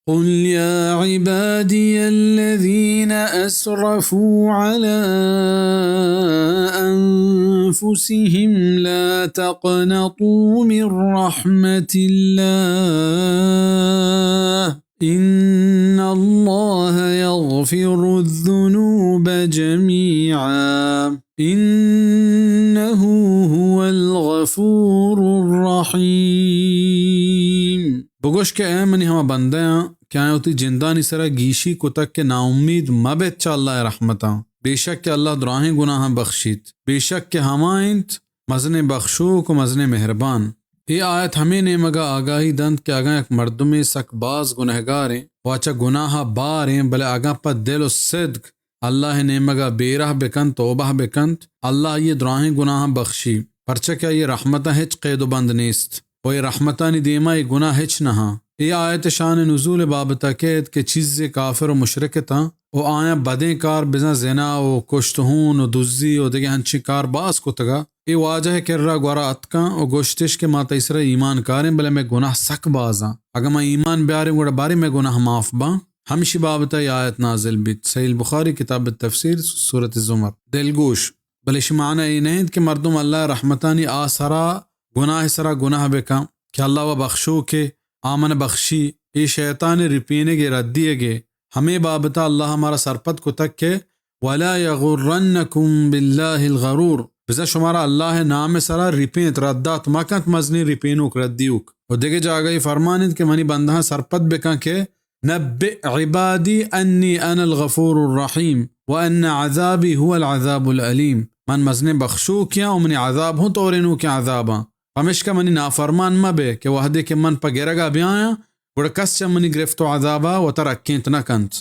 قل يا عبادي الذين أسرفوا على أنفسهم لا تقنطوا من رحمة الله إن الله يغفر الذنوب جميعا إنه هو الغفور الرحيم۔ بگوش کہ اے منی ہما بندیاں کہ آیاں وتی جندانی سرا گیشی کتگ کہ ناامید مہ بیت چہ اللہ ءِ رحمتاں، بے شک کہ اللہ دراہیں گناہاں بخشیت، بے شک کہ ہما انت مزنیں بخشوک و مزنیں مہربان۔ اے آیت ہمے نیمگا آگاہی دنت کہ اگاں یک مردمے سک باز گنہگاریں و چہ گناہا باریں، بلے اگاں پہ دل و صدق اللہ ءِ نیمگا بیرہ بکنت، توبہ بکنت، اللہ آئی ءِ دراہیں گناہاں بخشی، پرچا کہ آئی ءِ رحمتاں ہچ قید و بند نیست و اے رحمتانی دیما اے گناہ ہچ نہ آں۔ اے آیت شان نزول ءِ بابتا کئیت کہ چیزے کافر و مشرک اتاں و آیاں بدیں کار بزاں زنا و کشت و ہون و دزی و دگہ ہنچیں کار باز کتگا۔ اے واجہ ءِ کرا گورا اتکاں و گوشتش کہ ما تئی سرا ایمان کاریں، بلے مئے گناہ سک بازاں۔ اگاں ما ایمان بیاریں گڑا باریں مئے گناہ معاف باں۔ ہمشی بابتا اے آیت نازل بیت۔ صحیح البخاری، کتاب التفسیر، سورۃ الزمر۔ دلگوش، بلے اشی معنی اے نہ انت کہ مردم اللہ ءِ رحمتانی آ سرا گناہ سرا گناہ بکن کہ اللہ و بخشوکے، آ من بخشی۔ اے شیطان ءِ رپینگے، ردیگے۔ ہمے بابتا اللہ مارا سرپد کتگ کہ ولا یغرنکم باللہ الغرور، بزاں شمارا اللہ ءِ نام ءِ سرا رپینت، رد دات مکنت مزنیں رپینوک، ردیوک۔ و دگہ جاگہے فرمان انت کہ منی بندہاں سرپد بکن کہ نبئ عبادی انی انا الغفور الرحیم و ان عذابی هو العذاب الالیم۔ من مزنیں بخشوکیاں و منی عذاب ہوں تورینوکیں عذاباں۔ پمیشکا منی نافرمان مہ بئے کہ وہدے کہ من پہ گرگا بیایاں، گڑا کس چہ منی گرفت و عذابا وتا رکینت نہ کنت۔